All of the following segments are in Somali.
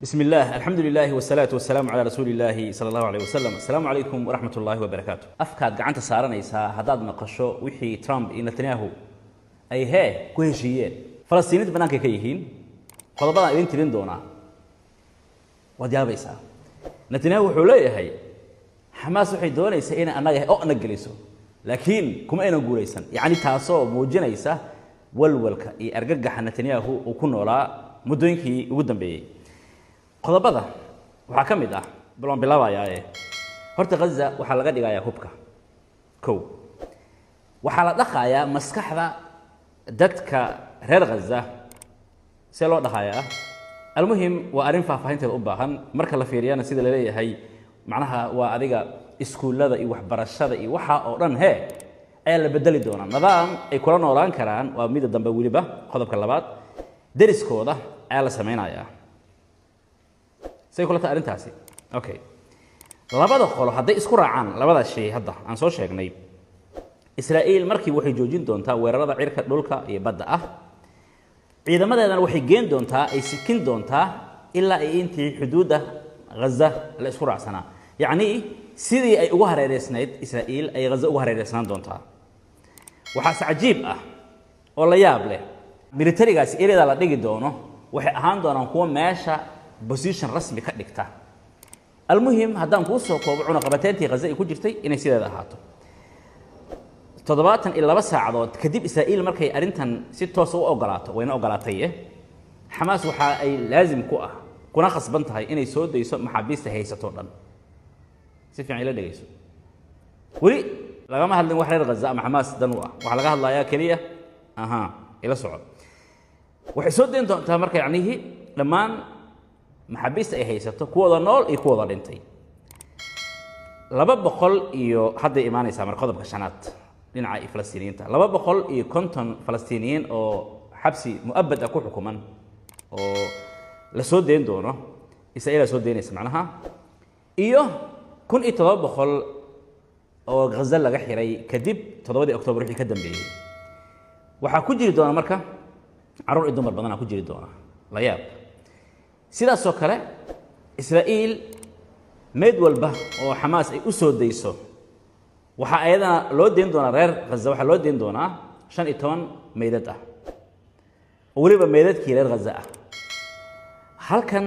بسم الله، الحمد لله، والصلاة والسلام على رسول الله صلى الله عليه وسلم. السلام عليكم ورحمة الله وبركاته. Afkaad gacanta saaranaysaa haddaad maqasho wixii Trump iyo Netanyahu ay hee ku heshiiyeen. Falastiiniinta bannaankay ka yihiin. Qodobadaan idin tirin doonaa waad yaabaysaa. Netanyahu wuxuu leeyahay Xamaas waxay doonaysaa inay annaga o'na geliso, laakiin kuma aynan guulaysan. Yacni taasoo muujinaysa walwalka iyo argagaxa Netanyahu uu ku noolaa muddooyinkii ugu dambeeyey. Qodobada waxaa ka mid ah, bal waan bilaabayaaye, horta Ghaza waxaa laga dhigayaa hubka. Kow, waxaa la dhaqayaa maskaxda dadka reer Ghaza. See loo dhaqayaa? Almuhim, waa arrin faahfaahinteeda u baahan. Marka la fiiriyana, sida laleeyahay, macnaha waa adiga iskuullada iyo waxbarashada iyo waxa oo dhan hee ayaa la bedeli doonaa, nidaam ay kula noolaan karaan. Waa mida dambe. Weliba qodobka labaad, deriskooda ayaa la sameynayaa. Say kula tahay arrintaasi? Okay, labada qolo hadday isku raacaan labada shay hadda aan soo sheegnay, Israa'iil markii waxay joojin doontaa weerarada cirka, dhulka iyo badda ah. Ciidamadeedana waxay geen doontaa, ay sikin doontaa ilaa ay intii xuduudda Ghaza la isku raacsanaa. Yacni sidii ay ugu hareereysnayd Israa'iil ay Ghaza ugu hareereysnaan doontaa. Waxaase cajiib ah oo la yaab leh, militarigaasi ereyada la dhigi doono waxay ahaan doonaan kuwo meesha position rasmi ka dhigta. Almuhim, haddaan kuu soo koobo, cunaqabateyntii Ghaza ay ku jirtay inay sideeda ahaato. 72 saacadood kadib, Israa'iil markay arrintan si toos u ogolaato, wayna ogolaataye, Xamaas waxa ay laazim ku ah kuna khasban tahay inay soo dayso maxaabiista haysato dhan. Si fiican ila dhegayso, weli lagama hadlin wax reer Ghaza ama Xamaas dan u ah. Waxaa laga hadlayaa keliya, aha, ila soco, waxay soo dayn doontaa marka yacnihii dhammaan maxaabiista ay haysato, kuwooda nool iyo kuwooda dhintay. 200 iyo hadday imaanaysaa marka qodobka shanaad, dhinaca Falastiiniyiinta, 250 Falastiiniyiin oo xabsi mu'abad ah ku xukuman oo la soo dayn doono, Israa'iila soo daynaysa macnaha, iyo 1700 oo Ghaza laga xiray kadib 7-dii Oktoobar wixii ka dambeeyey. Waxaa ku jiri doona marka carruur iyo dumar badanaa ku jiri doona. La yaab. Sidaasoo kale, Israa'iil meyd walba oo Xamaas ay u soo dayso, waxaa ayadana loo deyn doonaa reer Ghaza, waxaa loo deyn doonaa 15 meydad ah oo weliba meydadkii reer Ghaza ah. Halkan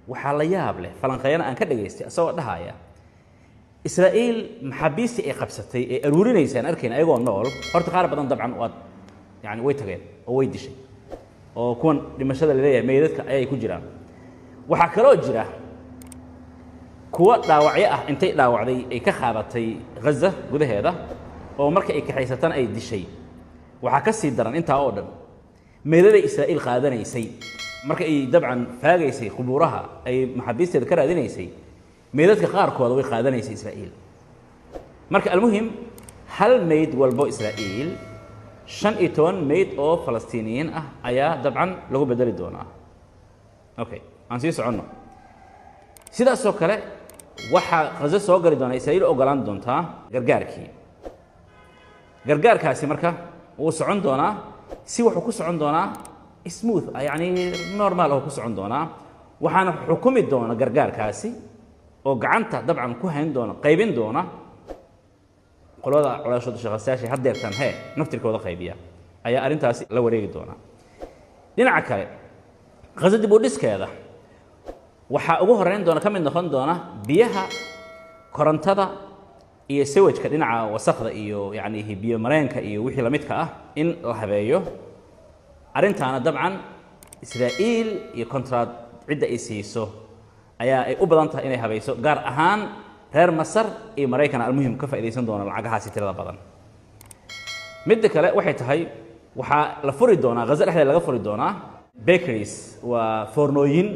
waxaa la yaab leh, falanqeeyana aan ka dhagaystay isagoo dhahaya Israa'iil maxaabiistii ay qabsatay ee aruurinaysa aan arkayn ayagoo nool, horta qaar badan dabcan waad yani way tageen oo way dishay, oo kuwan dhimashada laleeyahay meydadka ayay ku jiraan. Waxaa kaloo jira kuwo dhaawacyo ah intay dhaawacday ay ka qaadatay Ghaza gudaheeda, oo marka ay kaxaysatana ay dishay. Waxaa ka sii daran intaa oo dhan, meedaday Israa'iil qaadanaysay marka ay dabcan faagaysay qubuuraha ay maxaabiisteeda ka raadinaysay, meydadka qaarkooda way qaadanaysay Israa'iil. Marka almuhim, hal meyd walbo Israa'iil, 15 meyd oo Falastiiniyiin ah ayaa dabcan lagu bedeli doonaa. Okay, aan sii soconno. Sidaasoo kale, waxaa Ghaza soo gali doonaa, Israa'iil ogolaan doontaa gargaarkii. Gargaarkaasi marka wuu socon doonaa, si wuxuu ku socon doonaa smooth ah, yacni normal oo ku socon doonaa. Waxaana xukumi doona gargaarkaasi oo gacanta dabcan ku hayn doona, qaybin doona qolada colaashooda shaqastayaasha haddeertan hee naftirkooda qaybiya ayaa arrintaasi la wareegi doona. Dhinaca kale, Ghaza dib u dhiskeeda waxaa ugu horeyn doona, ka mid noqon doona biyaha, korontada iyo sewajka, dhinaca wasakda iyo yacni biyo mareenka iyo wixii lamidka ah in la habeeyo. Arrintaana dabcan Israa'iil iyo contract cidda ay siiso ayaa ay u badan tahay inay habayso, gaar ahaan reer Masar iyo Maraykan. Almuhim, ka faaidaysan doona lacagahaasi tirada badan. Midda kale waxay tahay, waxaa la furi doonaa, Ghaza dhexdeeda laga furi doonaa bakeries, waa foornooyin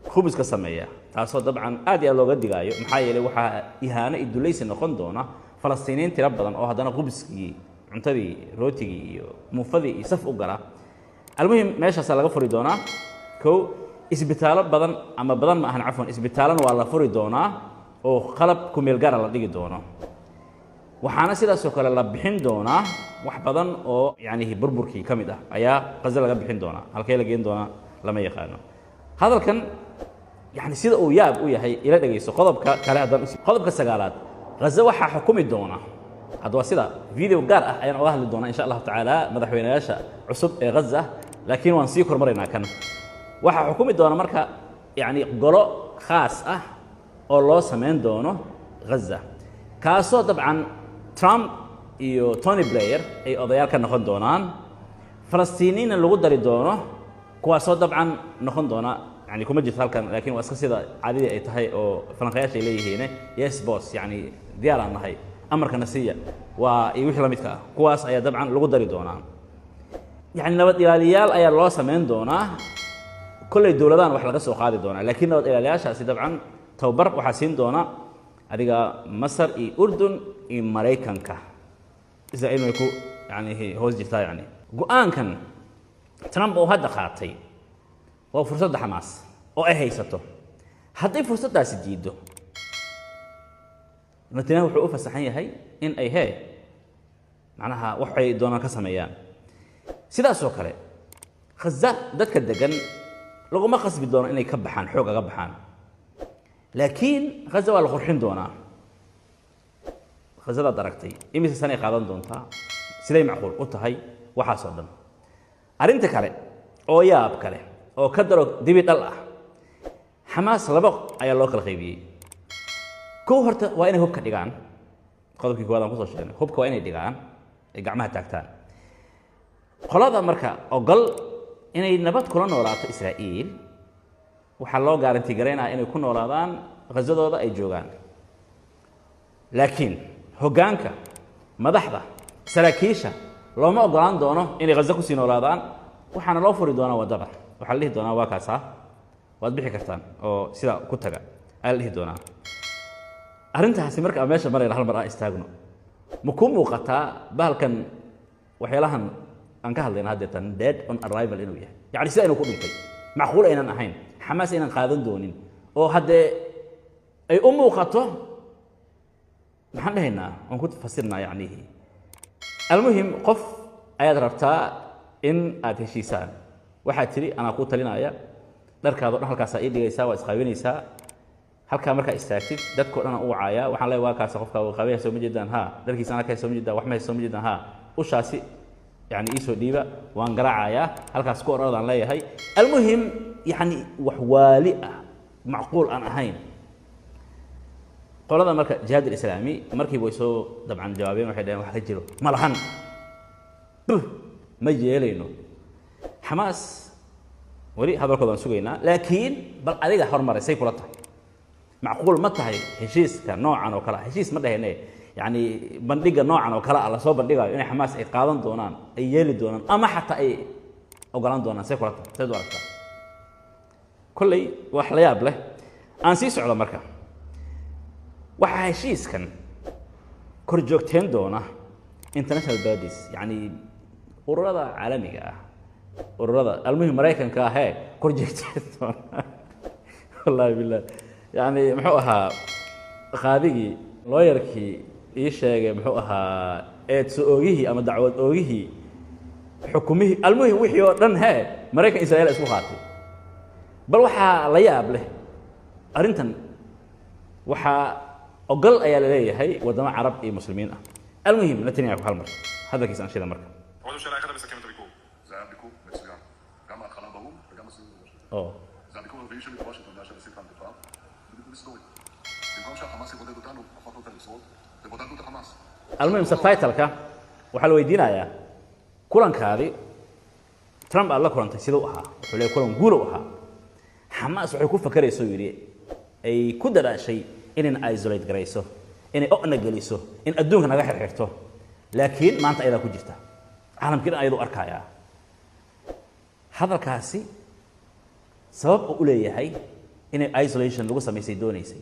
khubuska sameeya, taasoo dabcan aad iyo aad looga digaayo. Maxaa yeelay, waxaa ihaano iyo dulaysi noqon doona Falastiiniyiin tiro badan oo haddana khubuskii, cuntadii, rootigii iyo muufadii iyo saf u gala. Almuhim, meeshaasaa laga furi doonaa. Kow, isbitaallo badan ama badan ma ahan, cafwan, isbitaallona waa la furi doonaa oo qalab kumeel gaara la dhigi doono. Waxaana sidaasoo kale la bixin doonaa wax badan oo yacni burburkii ka mid ah ayaa Ghaza laga bixin doonaa. Halkee la geen doonaa lama yaqaano. Hadalkan Yani sida uu yaab u yahay ila dhegayso qodobka kale haddaan usi qodobka sagaalaad Ghaza waxaa xukumi doona hadda waa sida video gaar ah ayaan oga hadli doonaa insha Allahu tacaala madaxweynayaasha cusub ee Ghaza, laakiin waan sii kormaraynaa kan. Waxaa xukumi doona marka yani golo khaas ah oo loo samayn doono Ghaza, kaasoo dabcan Trump iyo Tony Blair ay odayaal ka noqon doonaan, Falastiiniinna lagu dari doono, kuwaasoo dabcan noqon doona yani kuma jirto halkan, laakiin waa iska sida caadadii ay tahay oo falanqayaasha ay leeyihiin yes boss, yani diyaar aan nahay, amarkana siiya waa iyo wixii la midka ah. Kuwaas ayaa dabcan lagu dari doonaa. Yani nabad ilaaliyaal ayaa loo samayn doonaa, kolley dowladahan wax laga soo qaadi doonaa, laakiin nabad ilaaliyaashaasi dabcan tababar waxaa siin doona adiga Masar iyo Urdun iyo Maraykanka. Israa'iil way ku yani hoos jirtaa. Yani go-aankan Trump uu hadda qaatay waa fursadda Xamaas oo ay haysato. Hadday fursaddaasi diiddo, Netanyahu wuxuu u fasaxan yahay in ay hee macnaha waxay doonaan ka sameeyaan. Sidaasoo kale Khaza dadka degan laguma khasbi doono inay ka baxaan, xoog aga baxaan, laakiin Khaza waa la qurxin doonaa. Khazadaad aragtay imise sanay qaadan doontaa, siday macquul u tahay waxaasoo dhan? Arrinta kale oo yaab kale oo ka daro dibi dhal ah, Xamaas laba ayaa loo kala qaybiyey. Kow, horta waa inay hubka dhigaan. Qodobkii koowaad aan kusoo sheegnay, hubka waa inay dhigaan ay gacmaha taagtaan. Qolada marka ogol inay nabad kula noolaato Israa'iil waxaa loo guarantee garaynaya inay ku noolaadaan Khazadooda ay joogaan, laakiin hoggaanka, madaxda, saraakiisha looma ogolaan doono inay Khaza kusii noolaadaan. Waxaana loo furi doonaa waddada, waxaa la dhihi doonaa waa kaasaa, waad bixi kartaan oo sidaa ku taga ayaa la dhihi doonaa. Arrintaasi marka aan meesha marayna hal mar aan istaagno, ma kuu muuqataa bahalkan waxyaalahan aan ka hadlayna haddeetan dead on arrival inuu yahay? Yacni sida inuu ku dhintay macquul aynan ahayn, Xamaas aynan qaadan doonin oo haddee ay u muuqato, maxaan dhahaynaa waan ku fasirnaa? Yacnihi almuhim, qof ayaad rabtaa in aad heshiisaan, waxaad tidhi anaa kuu talinaya, dharkaado dhan halkaasaa ii dhigaysaa, waa isqaawinaysaa halkaa markaa istaagtid, dadkao dhan aan u wacayaa, waxaan leeyahay waa kaasa qofka waa qaabaya, soo ma jeedaan? Haa. Dharkiisa anaa ka soo ma jeedaan? Wax ma hayso, soo ma jeedaan? Haa. Ushaasi yani iisoo dhiiba, waan garaacayaa, halkaas ku orodaan leeyahay. Almuhim yani wax waali ah, macquul aan ahayn. Qolada marka Jihaad Alislaami markiiba way soo dabcan jawaabeen, waxay dhaheen wax ka jiro ma lahan, buh, ma yeelayno. Xamaas weli hadalkooda waan sugaynaa, laakiin bal adiga hormaray, say kula tahay? Macquul ma tahay heshiiska noocan oo kale ah? Heshiis ma dhahene, yani bandhiga noocan oo kale ah lasoo bandhigayo inay Xamaas ay qaadan doonaan, ay yeeli doonaan ama xataa ay ogolaan doonaan? Say kula tahay, sayd u aragtaa? Kolley wax la yaab leh. Aan sii socdo marka, waxaa heshiiskan kor joogteen doona international bodies, yacni ururada caalamiga ah, ururada almuhim Maraykanka ahee kor joogteen doona. Wallahi billah, yani muxuu ahaa qaadigii, lawyerkii ii sheegay, muxuu ahaa eedso oogihii ama dacwad oogihii, xukumihii, almuhim wixii oo dhan hee Maraykan Israel isku qaatay. Bal waxaa la yaab leh arrintan waxaa ogol ayaa la leeyahay waddamo Carab iyo Muslimiin ah. Almuhim Netanyahu hal mar hadalkiisa aan shida marka. ראש הממשלה, איך אתה מסכם את הביקור? זה היה ביקור מצוין. גם ההתחלה באו"ם וגם הסיום בוושינגטון. Oo זה הביקור הרביעי שלי בוושינגטון מאז שהנשיא טראמפ נבחר. זה ביקור היסטורי. במקום שהחמאס יבודד אותנו, הפכנו את היוצרות ובודדנו את החמאס. Almuhim subtitle-ka waxaa la weydiinayaa kulankaadi Trump aad la kulantay siduu ahaa? Wuxuu leeyahay kulan guulow ahaa. Xamaas waxay ku fakarayso, yidhi, ay ku dadaashay inayna isolate garayso, inay o'na geliso, in adduunka naga xirxirto, laakiin maanta ayadaa ku jirta, caalamkii dhan ayaduu arkayaa. Hadalkaasi sabab uu u leeyahay inay isolation lagu samaysay doonaysay,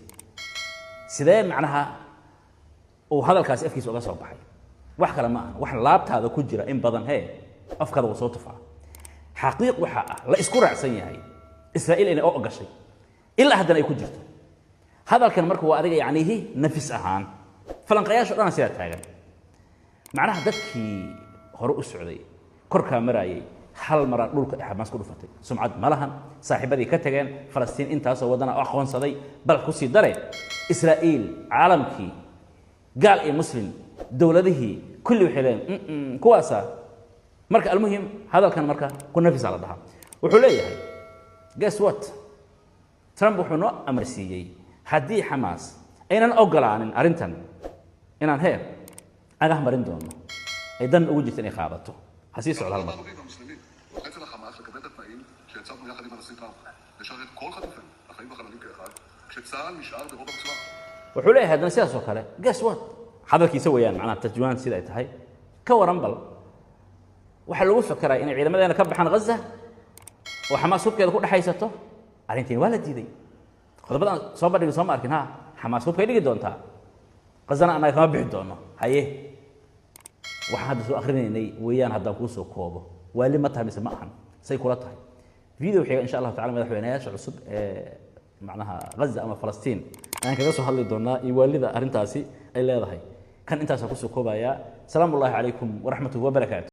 sidee macnaha uu hadalkaasi afkiisa uga soo baxay? Wax kale ma aha, wax laabtaada ku jira in badan hee afkaada wuu soo tufaa. Xaqiiq waxaa ah la isku raacsan yahay Israa'iil inay o gashay, ilaa haddana ay ku jirto. Hadalkan marka waa adiga yacnihi nafis ahaan falanqayaasha o dhan sidaa taagan, macnaha dadkii hore u socday korkaa maraayay Hal mara dhulka ay Xamaas ku dhufatay, sumcad ma lahan, saaxiibadii ka tageen, Falastiin intaasoo waddana aqoonsaday, bal kusii dare Israa'iil, caalamkii gaal iyo muslim, dowladihii kulli waxay leeyihin kuwaasa. Marka almuhim, hadalkan marka ku nafisa la dhahaa. Wuxuu leeyahay, guess what, Trump wuxuu noo amar siiyey haddii Xamaas aynan ogolaanin arrintan inaan heer cagah marin doono ay dan ugu jirto inay qaadato. Ha sii socdo hal mar. הערבים והמוסלמים לוחץ על החמאס לקבל את התנאים שהצבנו יחד עם הנשיא טראמפ, לשחרר את כל חטופינו, החיים והחללים כאחד, כשצה"ל נשאר ברוב הרצועה. Wuxuu leeyahay haddana sidaas oo kale, guess what, hadalkiisa weeyaan, macnaha tarjumaan sida ay tahay. Ka waran bal waxaa lagu fekeraa inay ciidamadeena ka baxaan Gaza oo Xamaas hubkeeda ku dhexaysato. Arrintiin waa la diiday. Qodobadaan soo bandhigay soo ma arkin? Ha, Xamaas hubkay dhigi doontaa, Gazana annaga kama bixi doono. Haye, waxaan hadda soo akrinaynay weeyaan. Haddaan kuu soo koobo, waali ma tahay mise ma ahan? Say kula tahay? Video xiga, insha Allahu tacala, madaxweynayaasha cusub ee macnaha Gaza ama Falastiin ayaan kaga soo hadli doonaa iyo waalida arrintaasi ay leedahay. Kan intaasaan kusoo koobayaa. Salaamu ullahi calaykum waraxmatuhu wabarakaatu.